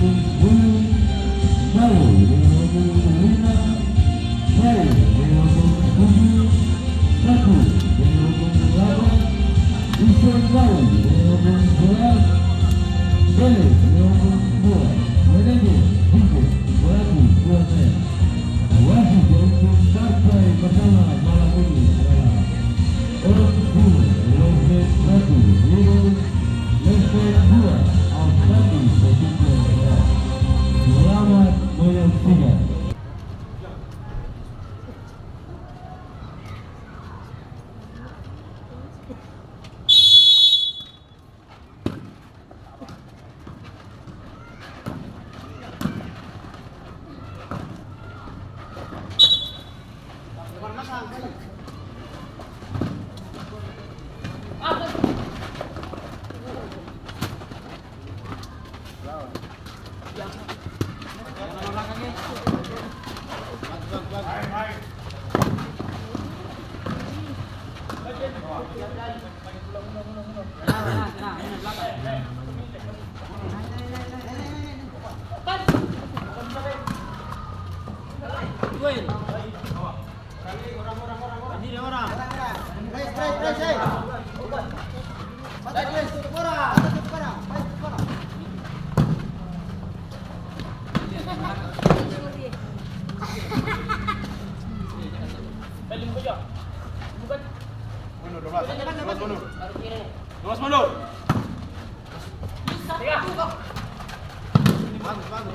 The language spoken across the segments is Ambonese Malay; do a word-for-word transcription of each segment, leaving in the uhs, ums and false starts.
Bulu, Bau, dia ngomong lima, Bau, dia ngomong tujuh, Batu, dia ngomong delapan, Isen Bau, dia ngomong sebelas, Bele, dia ngomong dua, Menege, tiga, berarti dua saya. Wasit yang partai pertama malam ini adalah Om Bulu, Lesen satu, Lesen dua, Alfati, Selamat menyaksikan. Mundur, dua belas. Dua belas mundur. Dua belas mundur. Bagus, bagus.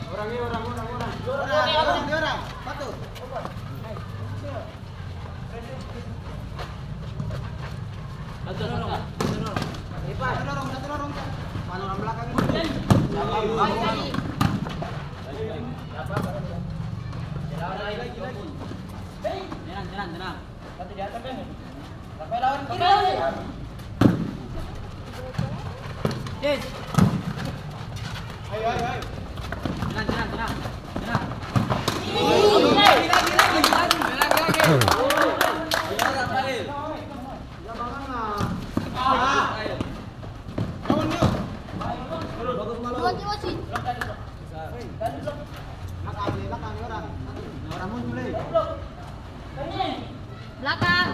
Orang ni, orang, orang, orang. Orang, orang, orang. Satu. Satu lorong, satu lorong. Satu lorong, satu lorong. Mana orang belakang itu? Tenang, tenang, tenang. Satu di atas, kan? Sampai lawan kiri. Yes. Ayo, ayo, ayo. Tenang, tenang, tenang. Tenang. Lagi, lagi, lagi, lagi. Lagi, lagi, lagi. Lawan, yuk. Bagus, Malo. Wasit, wasit. Belakang, belakang, orang. Orang mundur, Le. Belakang.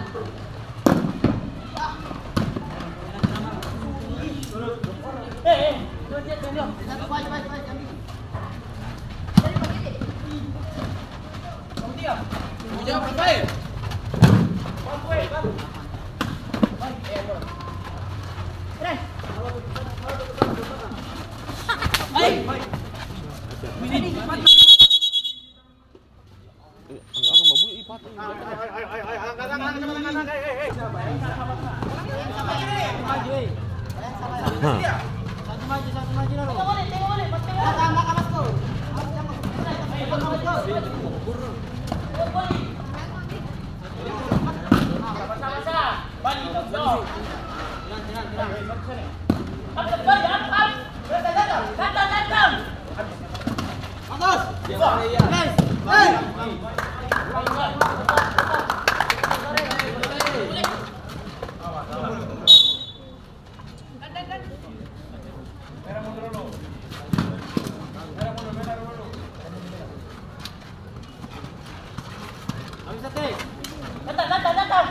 Datang, datang, datang.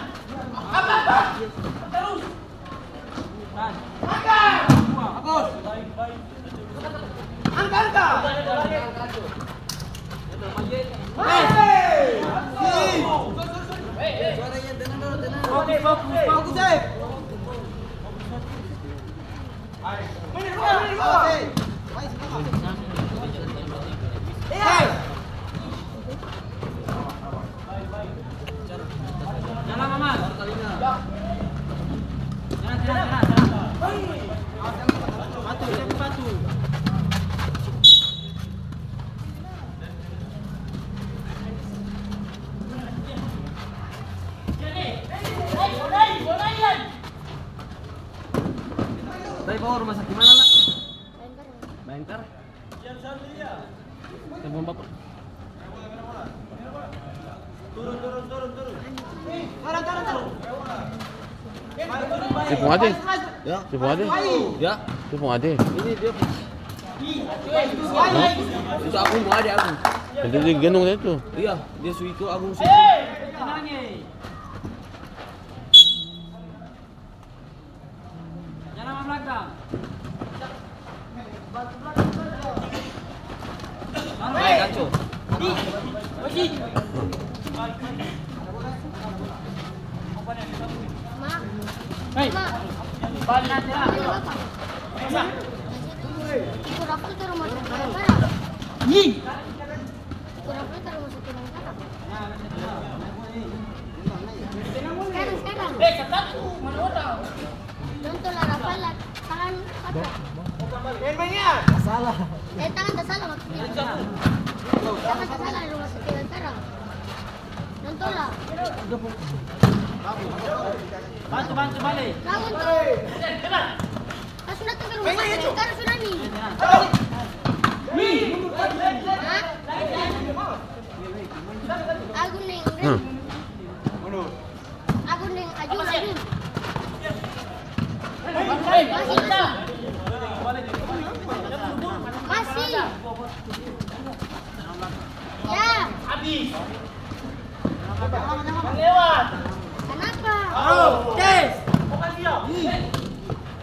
Apa, apa? Terus. Angka. Bagus. Angka, angka. Hei. Fokus, fokus, fokus, eh. Jalan, Mamat. Jalan, jalan, jalan, jalan. Patu, siapa patu? Tadi bawa rumah sakit mana, La? Bayangkara. Bayangkara? Telepon bapak. Turun, turun, turun, turun. Turun, turun, turun. Dia pung ade? Ya. Dia pung ade? Ya. Dia pung ade? Ini dia pung. Hah? Itu aku pung ade aku. Yang tadi dia gendong tadi tu? Iya, dia su itu aku su. Jalan ke belakang. Baik, Aco. Hei. Balik. Itu Rafael ke rumah sakit. Ih. Kurang pintar masuk kurang pintar. Sekarang, sekarang. Contoh lah, Rafael lah, tangan patah. Salah. Eh, tangan tak salah maksudnya. Tangan tak salah di rumah sakit sekarang. Contoh lah. Bantu, bantu, balik. Bangun tuh. Pas sudah ke rumah sakit, sekarang sudah nih. Hah? Agung deng Rin. Hmm. Agung deng Ajun, Ajun. Masih, masih. Masih. Ya. Habis. Lewat. Kenapa? Oh, tes.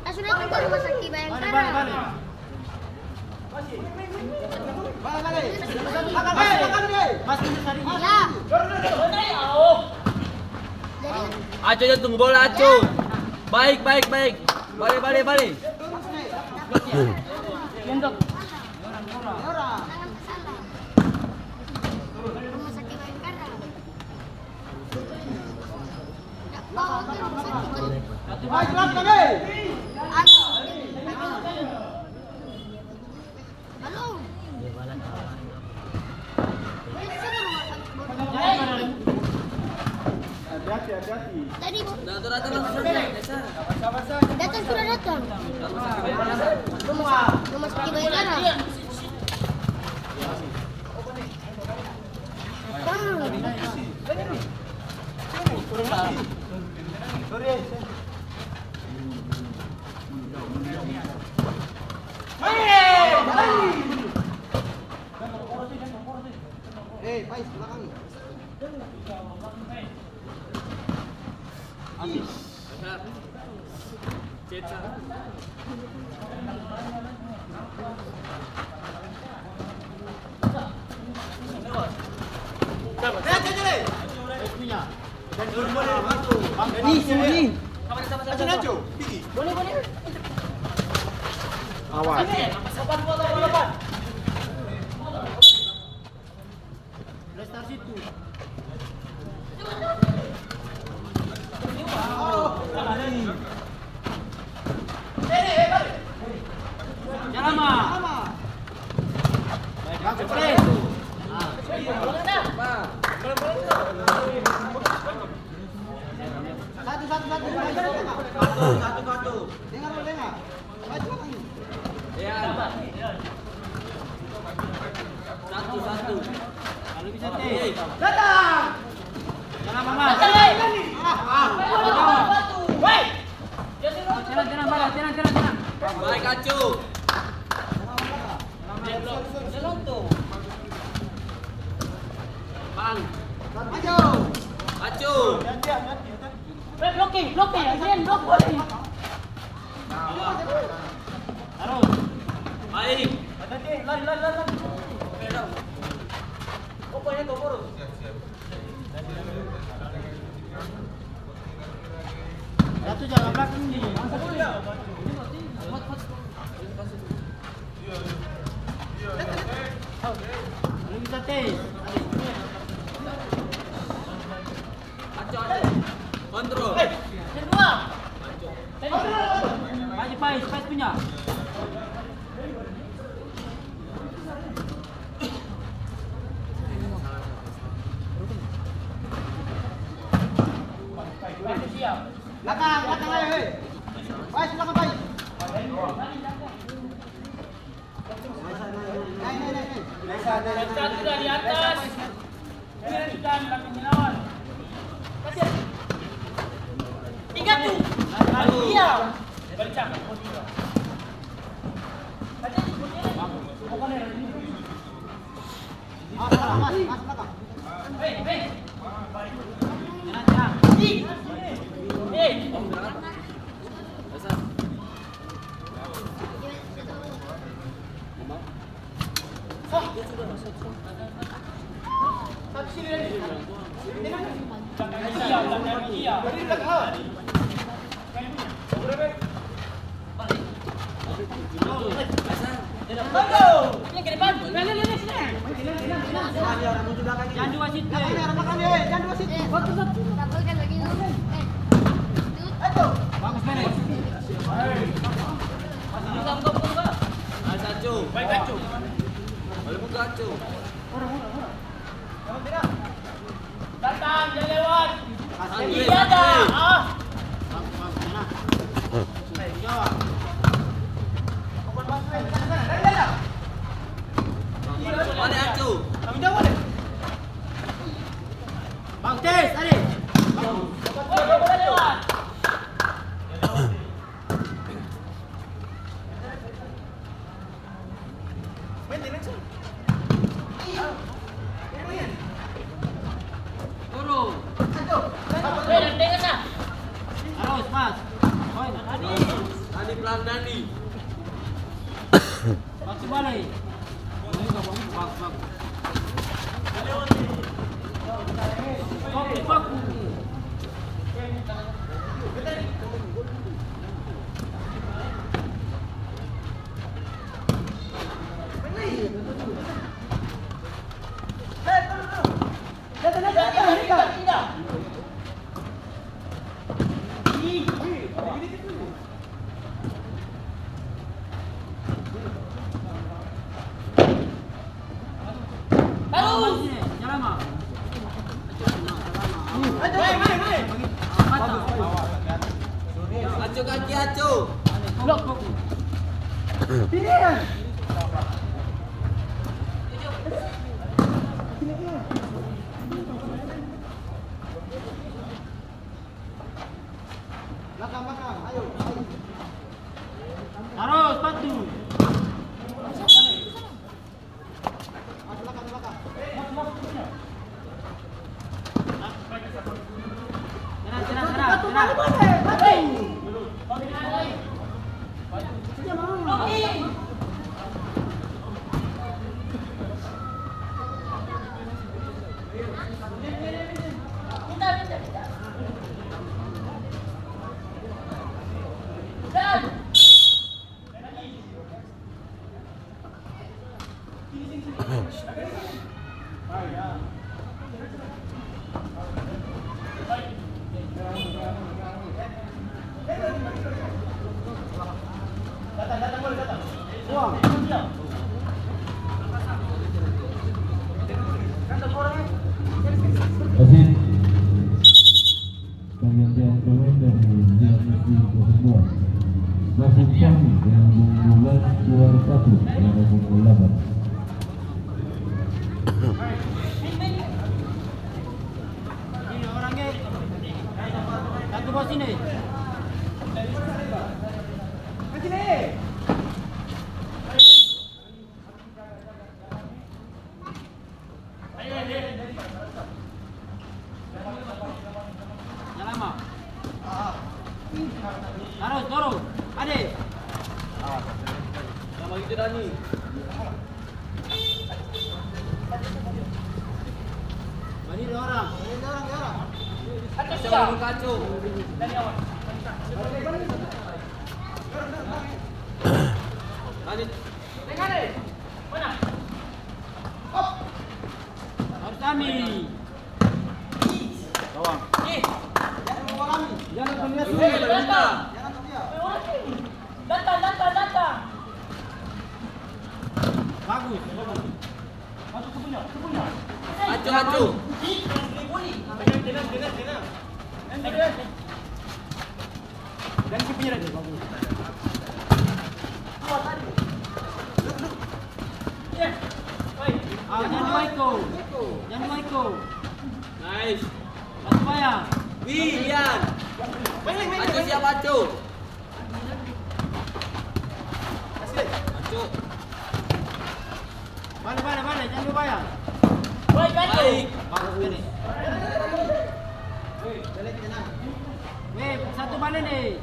Kan sudah ke rumah sakit Bayangkara. Balik, balik, balik. Balik, balik. Belakang, balik, balik. Ya. Aco, Aco, tunggu bola, Aco. Baik, baik, baik. Balik, balik, balik. Rumah sakit Bayangkara. Hati-hati, hati-hati. Datang, sudah datang. Rumah, rumah sakit Bayangkara. Awas. Restar situ. Jalan, Ma. Satu, satu, satu. Satu, satu, satu. Dengar, dengar. Satu, satu. Kalau bisa, teh. Datang. Jalan, Mama. Jalan, jalan, jalan, jalan, jalan. Baik, Acu. Bang. Acu. Acu. Eh, blocking, blocking, Adrian, blocking. Tarus. Baik. Lari, lari, lari, lari. Satu jalan belakang ni. Lu bisa tes. Kontrol. Pais, Pais, Pais punya. Belakang, belakang, ayo, hei. Pais, belakang, Pais. Naik, naik, naik, naik. Satu dari atas. Tiga tuh. Iya. Jang dua situ, eh. Jang dua situ. Bagus, Mene. Ayo, Aco. Baik, Aco. Boleh buka, Aco. Datang, dia lewat. Iya, dah. Ah. Mana Acu? Bang Tes, ade. Turun. Terus, Mas. Poin. Dani, pelan, Dani. Baku balai. Bagus, bagus. Baku, baku. Acu kaki, Acu. Tarus, patu. Serang, serang, serang, serang. Wasit. Pergantian pemain dari Zia F C kosong dua. Masuk Fahmi dengan punggung dua belas, keluar Patu dengan punggung delapan. Satu bos ini. Tarus, dorong. Ade. Sama itu, Dani. Bani dorong. Bani dorong, dorong. Atas, Kacau. Dani. Harus Ami. Gawang. Jangan terlihat. Dulu, Lolita. Datang, datang, datang. Bagus. Acu, acu. Tenang, tenang, tenang, tenang. Ah, jangan dua iko. Jangan dua iko. Nice. Satu bayar. Wih, Ian. Aco siap, Aco. Aco. Bale, bale, bale, jang lupa ya. Baik, Aco. Baik. Bagus, bale. Weh, satu bale nih.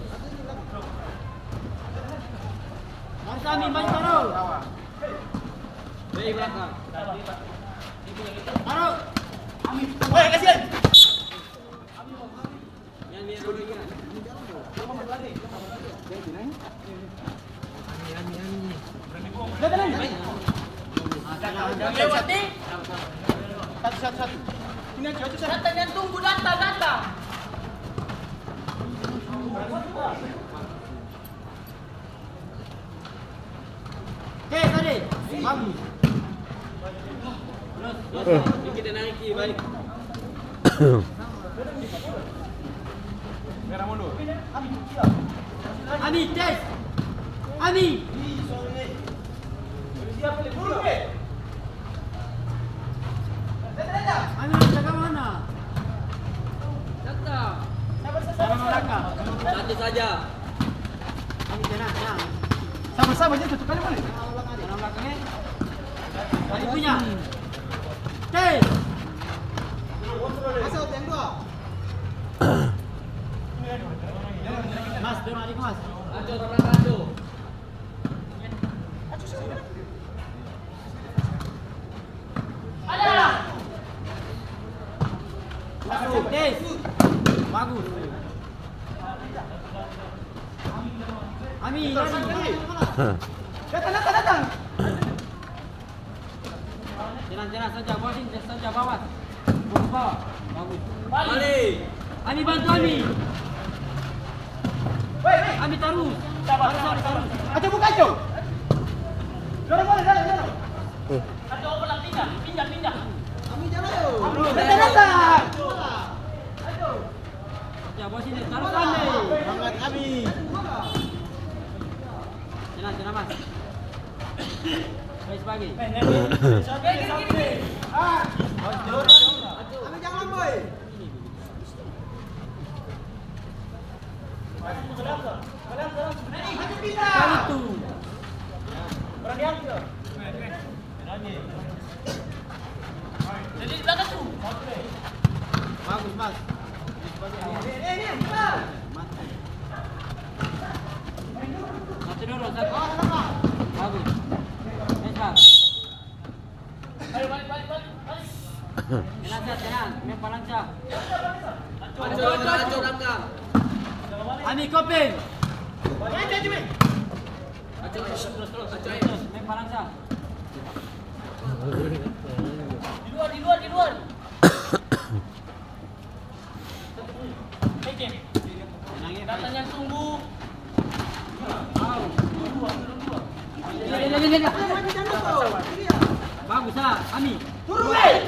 Harus Ami, maju, taruh. Weh, belakang. Taruh. Weh, kasihan. Satu, satu, satu. Ini aja, aja, satu. Datang, yang tunggu, datang, datang. Oke, tadi. Bagus. Terus, terus. Dikit naik, Ki, balik. Merah mundur. Ami, tes. Ami. Ami, jaga mana? Datang. Satu saja. Kami tenang, tenang. Sama-sama aja satu kali boleh? Tenang belakang, eh. Tadi punya. Oke. Masuk yang dua. Mas, dorong adik, Mas. Aco, dorong, aco. Bagus. Bagus. Ami, lari. Datang, datang, datang. Tenang, tenang saja, bawah sini, saja bawah. Bawah, bawah. Bagus. Balik. Ami bantu Ami. Weh, weh. Ami tarus. Tarus, tarus, tarus. Aco buka, Aco. Dorong bola, dorong, dorong. Aco, bola pindah, pindah, pindah. Ami jalan, yo. Datang, datang. Aco. Ya, bos ini, taruh sana. Semangat, Ami. Tenang, tenang, Mas. Baik, pagi. Ami, jangan, boy. Kali tu. Jadi di belakang tu. Bagus, Mas. Satu dulu, satu. Bagus. Yes, Mas. Tenang, Sat, tenang. Main palang, Sat. Aco, aco, aco, datang. Ami kopeng. Aco, aco, terus, terus, aco, ayo. Terus, main palang, Sat. Di luar, di luar, di luar. Datang yang tunggu. Bagus, ah, Ami. Turun, eh.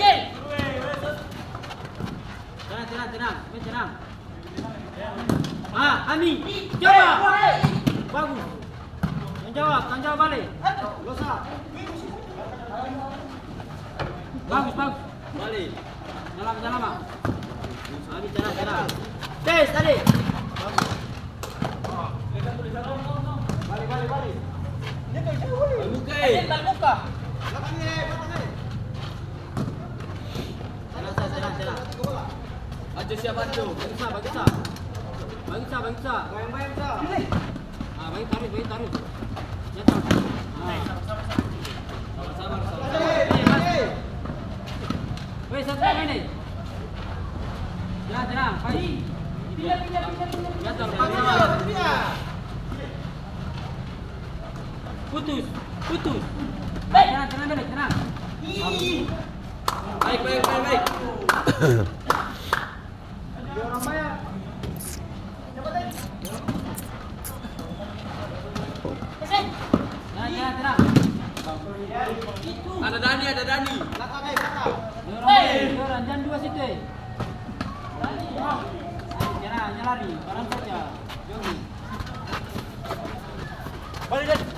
Tenang, tenang, tenang. Tenang. Ah, Ami. Coba. Bagus. Tanggung jawab, tanggung jawab bale. Bagus, bagus. Bale. Dalam, dalam, Bang. Ami tenang, tenang. Tes, tadi. Bale, bale, bale. Dia tak jauh, bale. Buka, eh. Bale, bale, buka. Tenang, tenang, tenang. Aco siap, Aco. Bagus, Sa, bagus, Sa. Bagus, Sa, bagus, Sa. Bayang-bayang, Sa. Ah, baik, taruh, baik, taruh. Jatuh. Ah. Sabar, sabar, sabar. Weh, satu lagi nih. Tenang, tenang, baik. Jatuh, sabar. Putus, putus. Tenang, tenang, tenang. Baik, baik, baik, baik. Ada Dani, ada Dani. Dorong, dorong, jangan dua situ, eh. Jangan, jangan lari, barang saja. Jogging. Balik, Dani.